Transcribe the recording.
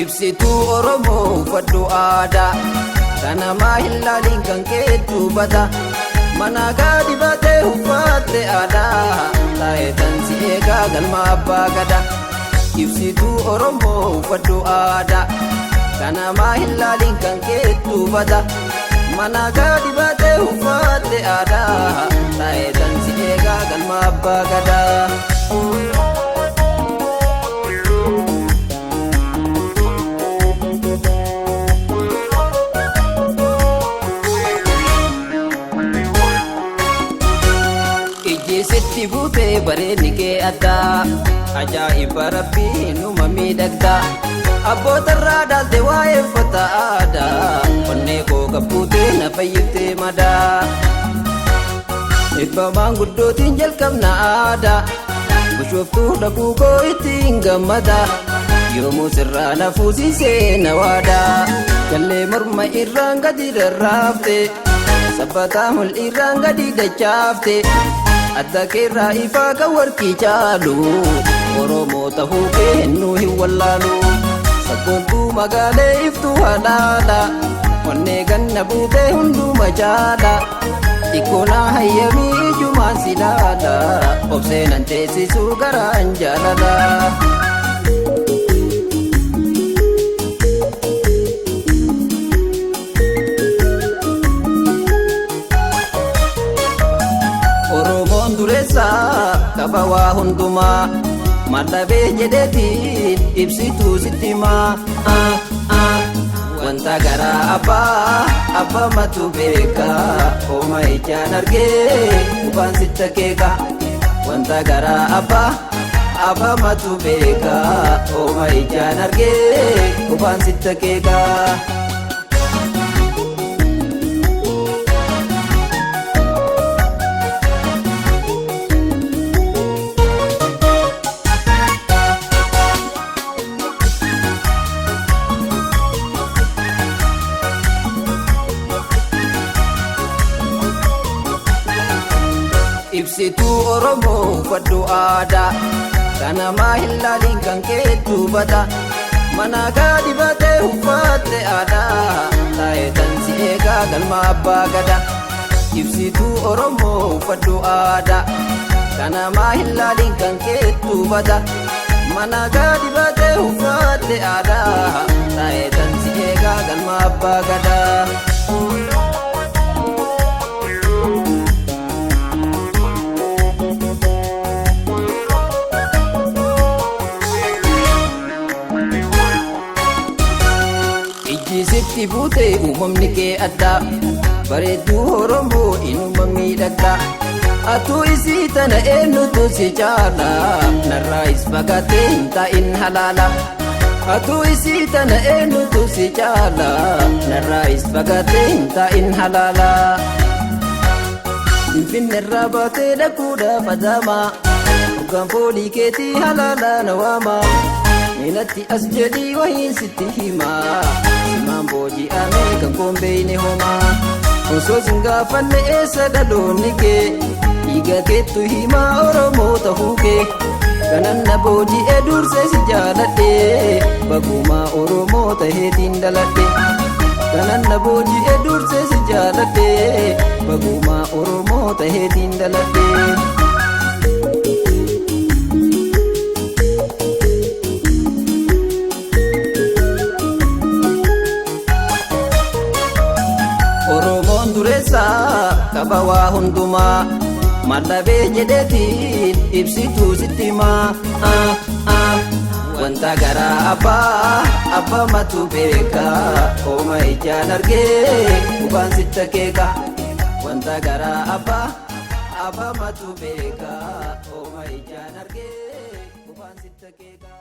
Ibsituu Oromoo uffadhu aadaa kanamaa hin laaliin kan keettu bata mana gaadi baatee uffatte aadaa taa'ee tan si eegaa galma abbaa gada. Ibsituu Oromoo uffadhu aadaa kanamaa hin laaliin kan keettu bata mana gaadi baatee uffatte aadaa taa'ee tan si eegaa galma abbaa gadaa. Ijji sitti buutee bareedni kee addaa ajaa'iba rabbii numa miidhagdaa abbootarraa dhaalte waa'ee uffata aadaa onnee koo qabbuutee na fayyiftee madaa. Eebba maanguddootiin jalqabna aadaa bishooftuu dhaquu koo ittiin gammada yoomuu sirraa na fuusisee na waadaa jallee morma irraan gadi rarraafte sabbataa mul'irraan gadi dachaafte adda keerraa ifaa kan warqii caalu Oromoo tahuu kennuu hin wallaalu sabboontuu magaalee iftuu halaala onnee ganna buutee hunduma jaala xiqqoonaa hayyamii ijumaan si laala obseenan teessisuu garaan jaalala. Oromoon dureessa qaba waa hundumaa mallabee jedheetiin ibsituu sitti himaa. Wanta garaa abbaa abbaa matu beeka hooma ijaan argee gubaan sitti akeeka. Wanta garaa abbaa abbaa matu beeka hooma ijaan argee gubaan sitti akeeka. Ibsituu Oromoo uffadhu aadaa kanamaa hin laaliin kan keettu bata mana gaadi baatee uffatte aadaa taa'ee tan si eegaa galma abbaa gada. Ibsituu Oromoo uffadhu aadaa kanamaa hin laaliin kan keettu bata mana gaadi baatee uffatte aadaa taa'ee tan si eegaa galma abbaa gadaa. Ijji sitti buute uumamni kee addaa bareedduu Oromoo inuma miidhagdaa atuu isii tana eenyutu si caala narraa is fagaatee hin taa'in halaala atuu isii tana eenyutu si caala narraa is fagaatee hin taa'in halaala. Finfinneerraa baatee dhaquudhaaf adaama hoggaan foolii keetii halaala na waama. Minatti as jedhii wahiin sitti himaa simaan booji'ame kan koon beeyne homaa osoo sin gaafanne eessa dhaloonni kee dhiiga keettu himaa Oromoo tahuu kee kanan na booji'e dursee si jaaladhe bagumaa Oromoo taheetiin dhaladhe kanan na booji'e dursee si jaaladhe bagumaa Oromoo taheetiin dhaladhe. Oromoon dureessa qaba waa hundumaa mallabee jedheetiin ibsituu sitti himaa. Wanta garaa abbaa abbaa matu beeka hooma ijaan argee gubaan sitti akeeka. Wanta garaa abbaa abbaa matu beeka hooma ijaan argee gubaan sitti akeeka.